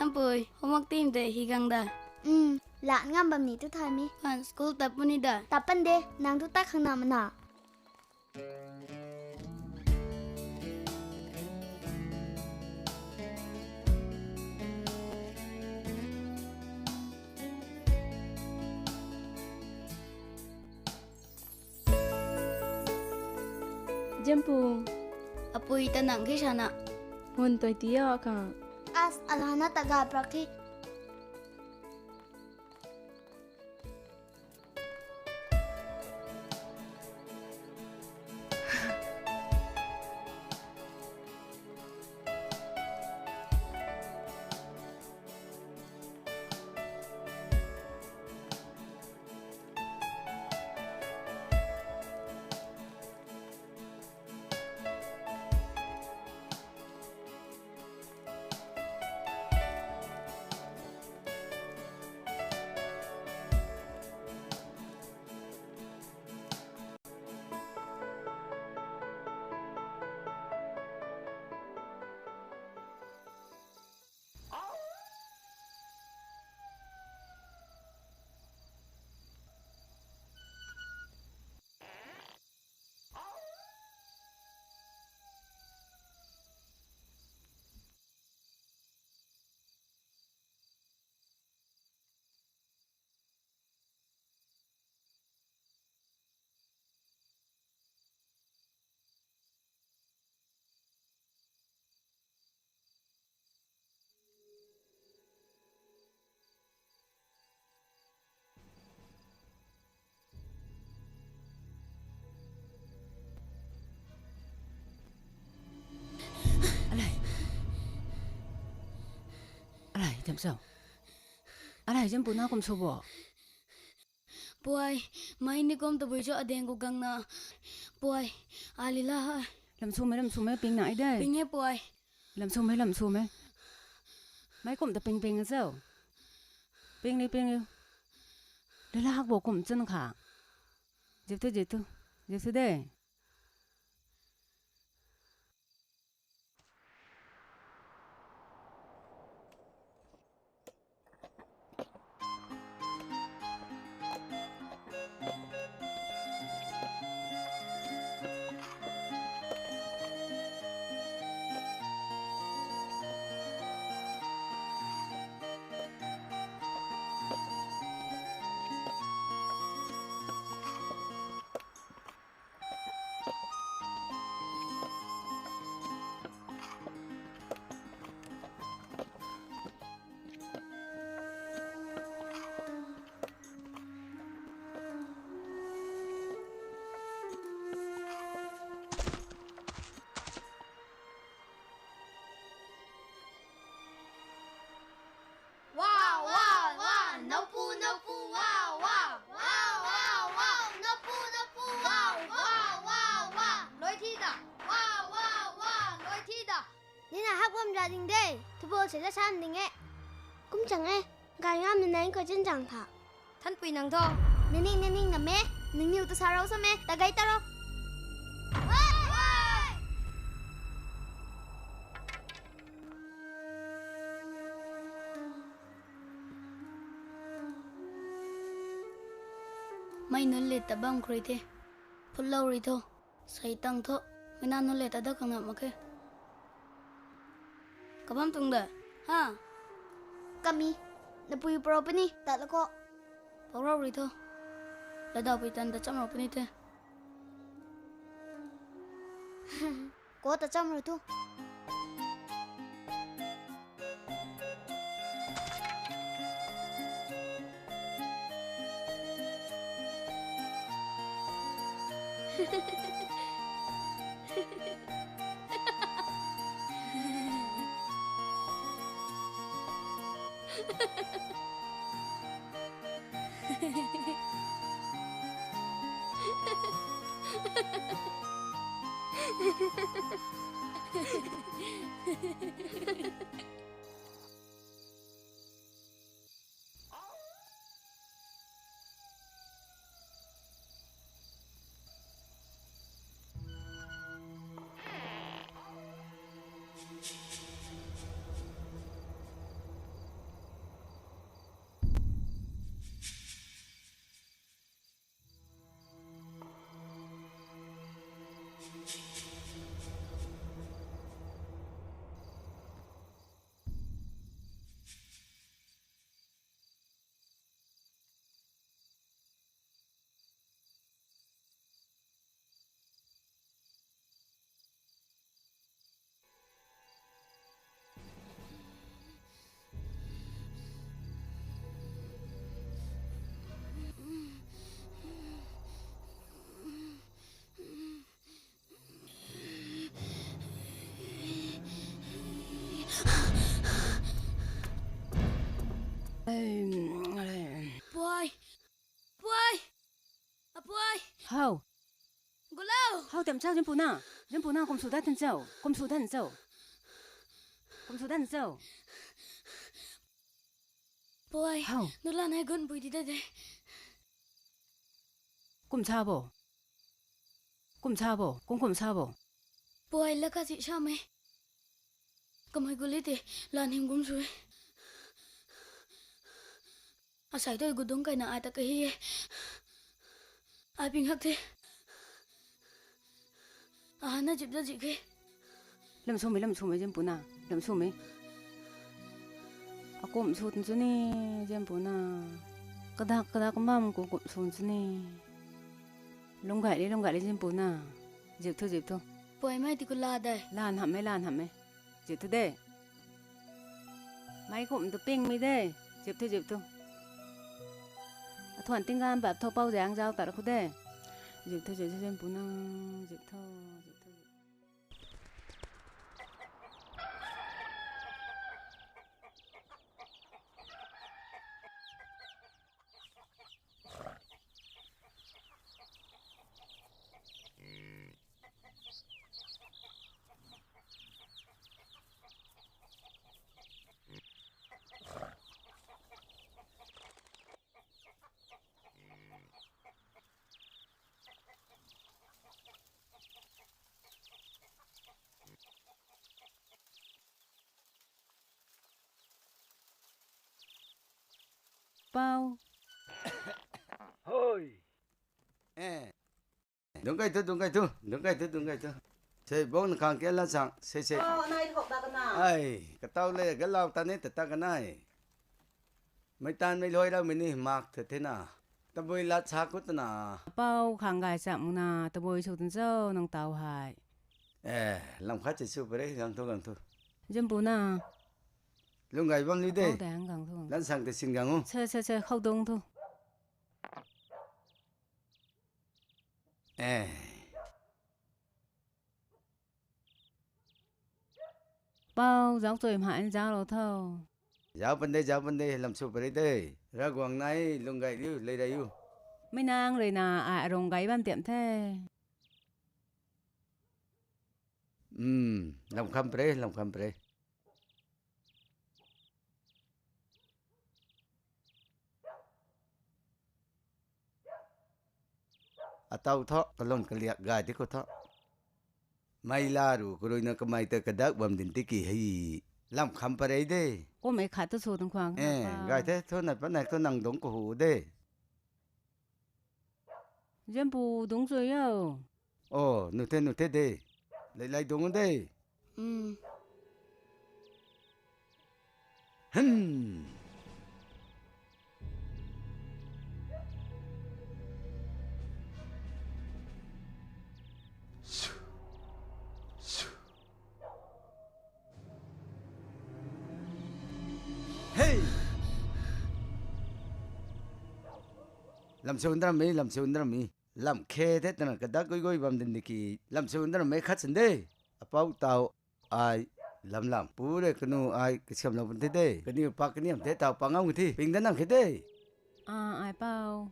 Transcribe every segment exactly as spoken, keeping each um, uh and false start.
Ampui, homework team de hi gang da. Um, la ngam bam ni tu thay mi. Pan school tap puni da. Tap pan de, nang tu tak khang na mana. Jempu. Apui ta nang khe sana. Hun toi tia kang. As alana ta ga prak the. Alai. Alai, Jempu. Alai, Jempu na kum sw bo. Puai, mei ni kum tabui cho adeng khou gang na. Puai, alila hai. Lam sw me, lam sw me, ping na i de. Ping e puai. Lam sw me, lam sw me. Mei kum ta ping ping cho. Ping ni, ping ni. Lila hak bo kum chun kha. Zip tu, zip tu. Zip tu de. Wow, wow, wow, napu, napu, wow, wow. Wow, wow, wow, napu, napu, wow, wow, wow, wow. Loi thi da. Wow, wow, wow, loi thi da. Nina hak bam ja ding de. Thubol se la sam ding e. Kum chang e. Gay ngam ni nang khou chin chang tha. Thanpui nang tho. Naning, naning na me. Nangniw tu sa rau sa me. Ta gay ta rau. Wai, wai. Mei nunc le ta bam khou rui the. Phut lou rui tho. Sei tang tho. Mei na nunc le ta da khang na mak khe. Kabam tuang da. Ha? Kami. Napui pro puni. Tat la kho. Pau rau rui tho. Lada pui tan ta cham rau puni the. Ko ta cham rui thu. Puai! Puai! Apuai! How? Gulou! How tam chau, Zianpuna? Zianpuna, kum sw dat tan chau. Kum sw dat chau. Kum sw dat chau. Puai, how? Nula nai gun bui di da de. Kum sa bo. Kum sa bo. Kum kum sa bo. Puai, la ka si sa me. Kamei guli te, lan him gum sui. Asai toi gudung kaina ai ta kahi e. Ai ping hak the. Ahana zip da zip khe. Lam sw me, lam sw me, Zianpuna. Lam sw me. Akum sw tun chu ni, Zianpuna. Kadak, kadak kum bam kum kum sw chu ni. Lungc gay le, lungc gay le, Zianpuna. Zip thu, zip thu. Puai mei ti ku la dai. Lan ham me, lan ham me. Zip thu de. Mei kum tu ping mi de. Zip thu, zip thu. Athuan tinggan bap tho, pau zang zau tat khu de. Zip thu, zip thu, Zianpuna. Zip thu, zip thu, zip. Pau. Hoi. Eh. Dungc kai thu, dungc kai thu, dungc kai thu, dungc kai thu. Sei, bong na khang ke la chang, sei, sei. Oh, nai thok ta kana. Ai, katau le, galau ta ni ta ta kanai. Mei tan mei loi rau mei ni mak the the na. Tabui lat sa kut na. Pau khang gay cham na, tabui sw tun cho, nang tau hei. Eh, lam khat chi sw pare, gang thu, gang thu. Zianpuna. Lung gay bam li de. Pau dang gang thu. Lan sang te sin gang u. Che, che, che, khou dung thu. Eh. Pau, zauc chui mha in zauc lou tho. Zauc pan de, zauc pan de, lam sw pare de. Ravguangc nai, lung gay riu, lei rei u. Mei nang rui na, ai arung gay bam tiam the. Hmm, lam kham pare, lam kham pare. Atau tho, kalun kaliak gay di khou tho. Mei la ru, karui na kamei ta kadak bam din tiki hei. Lam kham pare de. Kumei khat tu sw tuang khwang. Eh, gay the, thu nai pa nai thu nang dungc kahu de. Zianpu dungc chui o. Oh, nu the, nu the de. Lei, lei dungc de. Hmm. Hmm. Hey! Lam sw ndaram e, lam sw ndaram e. Lam khe the twna kadak gui gui bam din di ki. Lam sw ndaram e khat sin de. Apau tau ai lam lam. Pu re kanu ai kasiam lam pun the de. Kaniw pak kaniam the tau pa ngam thi. Ping da nang khe de. Ah, ai pau.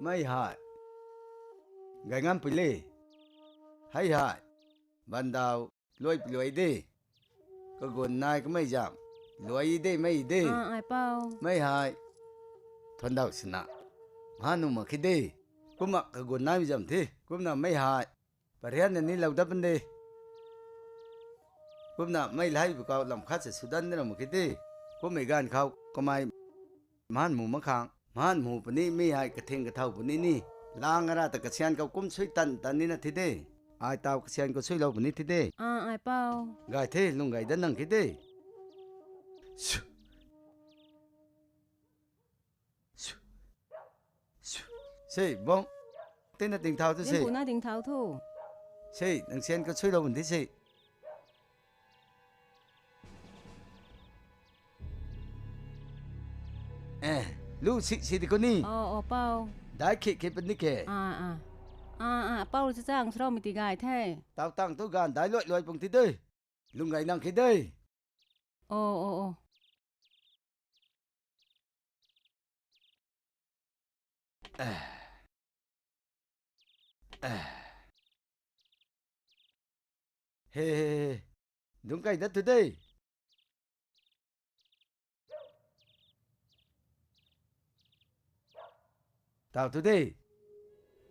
Mei hai. Gay ngam pui le. Hei hai. Bandau. Luai pui luai de. Kagun nai kamei zam. Luai de, mei de. Ah, ai pau. Mei hei. Thuan dau sina. Mha nu mak khi de. Kumna kagun nai zam the. Kumna mei hei. Parian na ni lou dat pan de. Kumna mei lei bu kau lam khat se sudan de ram khi de. Kummei ganv khou kamei mhan mu mak khang. Mhan mu puni mei hei kathing kathau puni ni. Lang ara ta kasian kau kum sui tan tan ni na thi de. Ai tau kasian kau sui lou puni thi de. Ah, ai pau. Gay the, lung gay dat nang khi de. Shu. Shu. Shu. Sei, bong. Tina ting thau tu sei. Pu na ting thau thu. Sei, nang sian kau sui lou puni sei. Eh, lu si, si di ko ni. Oh, oh, pau. Dai khi, khi puni ke. Ah, ah. Ah, ah, pau lu chachang srau mi ti gay the. Tau tang tu ganv dai luai luai pung ti de. Lung gay nang khi de. Oh, oh, oh. Eh. Eh. He, he, he. Dung kai dat tu de. Tau tu de.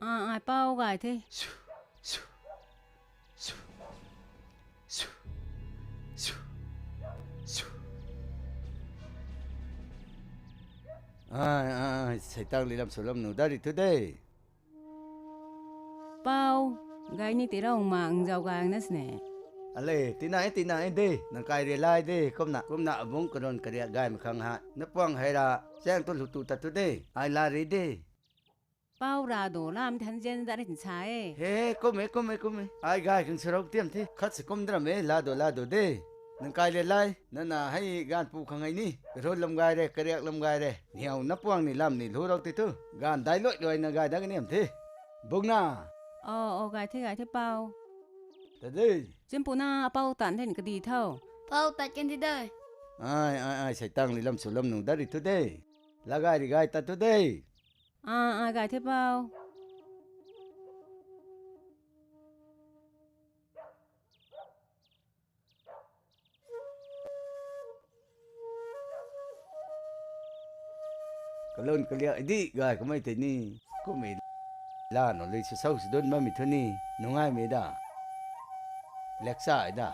Ah, ai pau gay the. Su, su, su, su, su, su. Ai, ai, ai, seitang li lam su lam nu dari tu de. Pau, gay ni ti raung ma nzau gang na sine. Ale, tina e, tina e de, nang kai ria lai de, kumna, kumna abung karon kariak gay makhang ha. Na puang hei ra, chang tu lu tu ta tu de, ai la ri de. Pau ra do lam than zen da ri sa e. He, kum e, kum e, kum e. Ai gay khang sarok tiam the, khat se kum dram e, la do, la do de. Nang kai ria lai, nana hei ganv pu khang hei ni, karon lam gay re, kariak lam gay re. Niau na puang ni lam ni lu rau ti tu. Ganv dai luai luai na gay da ka niam the. Bung na. Oh, oh, gay the, gay the pau. Ta de. Chim pu na pau tan then ka di thau. Pau tat kan di de. Ai, ai, ai, seitang li lam su lam nu da ri tu de. La gay ri gay ta tu de. Ah, ah, gay the pau. Kalun kaliak di gay kamei tei ni, kumei la no lui su sau su dun bam mi thu ni, nungai mei da. Leksa da.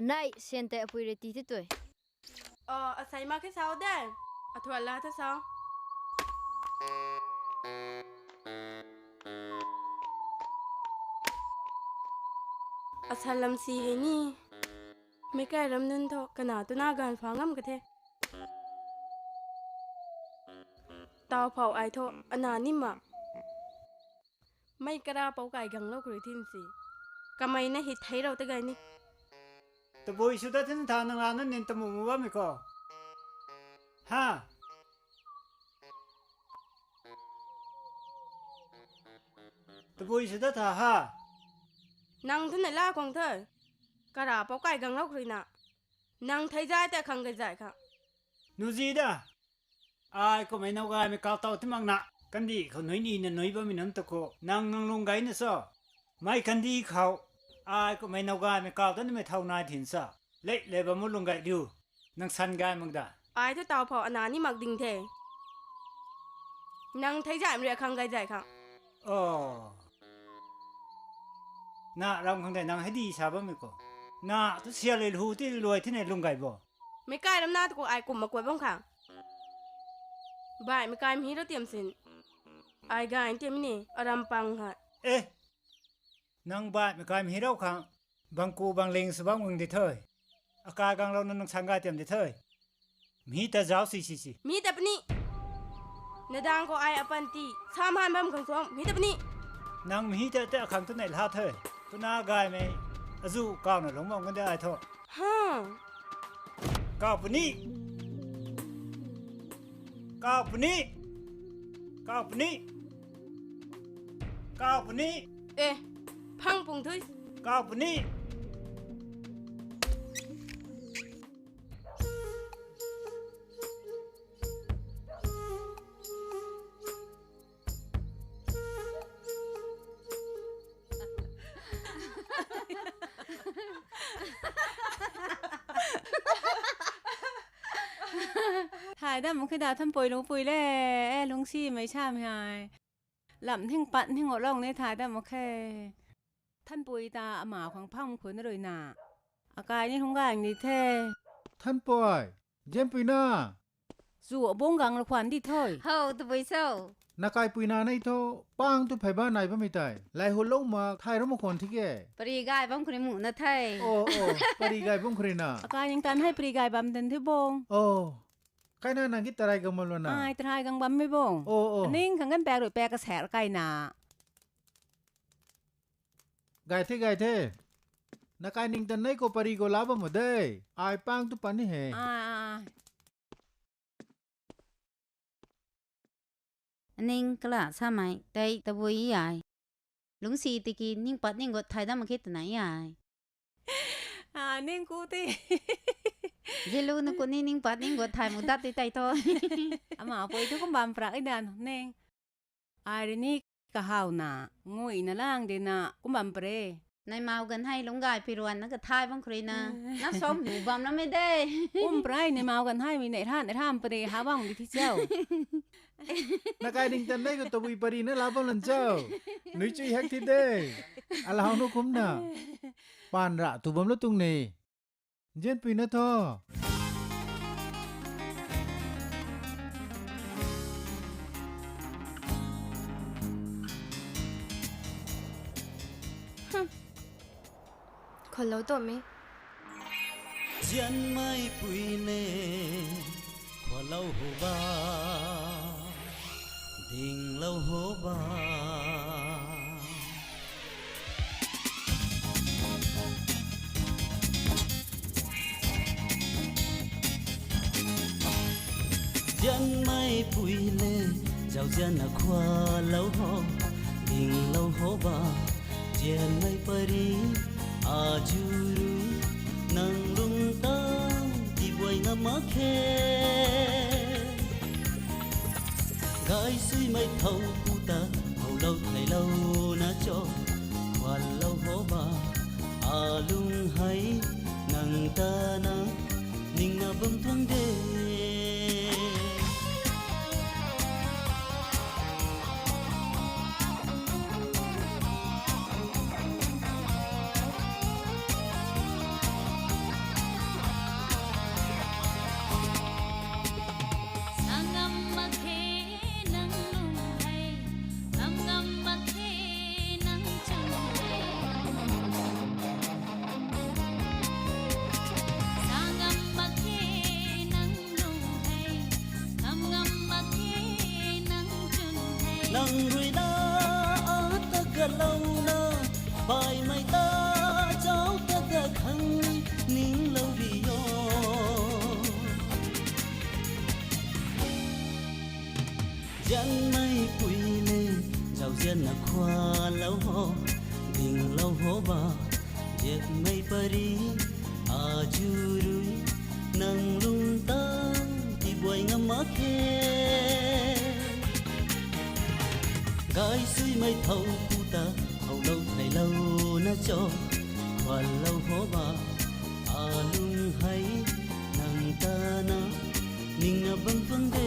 Anei, sian tei apui rui ti the tui. Oh, asei mak khe sau de. Athuan la tha sau. Asan lam si hei ni. Meic kai ram nunc thu kana tuna ganv pha ngam ka the. Tau phou ai thu ana ni ma. Mei kara pou kai gang lou khrui thin si. Kamei na hei thei rou ta gay ni. Tabui sw dat thin tha nang la na nin tamu mu bammei khou. Ha? Tabui sw dat tha ha? Nang thu na la kuang the. Kara pou kai gang lou khrui na. Nang thei zay ta khang gay zay kha. Nu zi da. Ai kummei now gaymei kau tau ti mak na. Kandih khou nui ni na nui bammei nunc ta khou. Nang nang lung gay na so. Mei kandih khou. Ai kummei now gaymei kau ta nimei thau nai thin sa. Lei lei bam mu lung gay diu. Nang san gay mak da. Ai thu tau phou ana ni mak ding the. Nang thei zay mei ria khang gay zay khang. Oh. Na ram khang tei nang hei di sa bammei khou. Na tu sia lei lu ti luai thi nei lung gay bo. Meic kai ram na tu khou ai kum mak kuay bam khang. Bai, meic kai mei hi rou tiam sin. Ai gay ti mi ni, aram pang ha. E, nang baihmei kai mi hi rau khang, bang ku bang ling sw bam gang di the. Akai ganglouna nang sang gay tiam di the. Mi ta zauc si si si. Mi ta puni. Nadang khou ai apanty sam han bam khang suang, mi ta puni. Nang mi ta te akhang tu nei lha the. Tuna gaymei azu kauna lungc bam kan de ai thu. Ha. Kau puni. Kau puni. Kau puni. Kau puni. E, phang pung thui. Kau puni. Thay dam mak khe da, Thanpui lungcpui le, e, lungcsimei samei hei. Lam hing pat hing o lou ni thay dam mak khe. Thanpui ta amau khang phang khun ruina. Akai ni lungc gang di the. Thanpui, Zianpuina. Zu abungc gang la khwan di the. How, tabui cho? Nakaipuina nei thu, pang tu phey ba nai bammei tei. Lay hu lou mak, thay rou mak khwan thi ke. Pari gay bam khou rui mu na the. O, o, pari gay bam khou ruina. Akai ningtan hei pari gay bam tan the bung. O, kaina nang ki tarai gang bam lou na. Ai, tarai gang bammei bung. O, o. Ning khang kan pak rui pak kasaek kaina. Gay the, gay the. Nakai ningtan nei khou pari khou la bam mak de. Ai pang tu pan ni he. Ai, ai, ai. Ning kala samei tei tabui ai. Lungcsi tiki ning pat ning gut thay dam mak khe twna ai. A, ning ku ti. Zilu na ku ni ning pat ning gut thay mu dat ti tei thu. Amapui thu kum bam prak i dan ning. Ai rui ni kahawna, nguina lang dina, kum bam pre. Neimau ganv hei lungc gay pi ruanna kathay bam khou ruina. Na sam mu bam na me de. Kum pre, neimau ganv hei mi nei ran, ran pre, ha bam di thi cho. Nakai ningtan nei khou tabui pari na la bam lan cho. Nui chui hak thi de. Alau nu kumna. Pan ra tu bam lou tuang ni. Zianpuina thu. Khwanlou tu mi. Zianmeipui le, khwanlou ho ba, dinglou ho ba. Zianmeipui le, zauzianna khwanlou ho, dinglou ho ba. Zianmei pari, azu rui, nang lung ta, tibuai ngam mak khe. Gaysuimei thow pu ta, howlou theilou na cho, khwanlou ho ba, alung hei, nang ta na, ningna bam tuang de. Sangam mak khe nang lung hei, sangam mak khe nang chun hei. Sangam mak khe nang lung hei, sangam mak khe nang chun hei. Nang rui na, a ta galouna, baihmei ta, zauc ta ga khang, ninglou ri o. Zianmeipui le, zauzianna khwanlou ho, dinglou ho ba, zianmei pari, azu rui, nang lung ta, tibuai ngam mak khe. Gaysuimei thow pu ta, howlou theilou na cho, khwanlou ho ba, alung hei, nang ta na, ningna bam tuang de.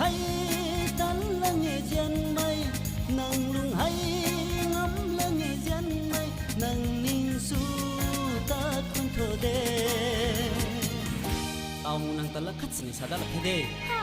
Hei tan lang e zianmei, nang lung hei ngam lang e zianmei, nang ning su tat khun tho de. Taw mu nang ta lak khat sini sa dat lak the de. Ha.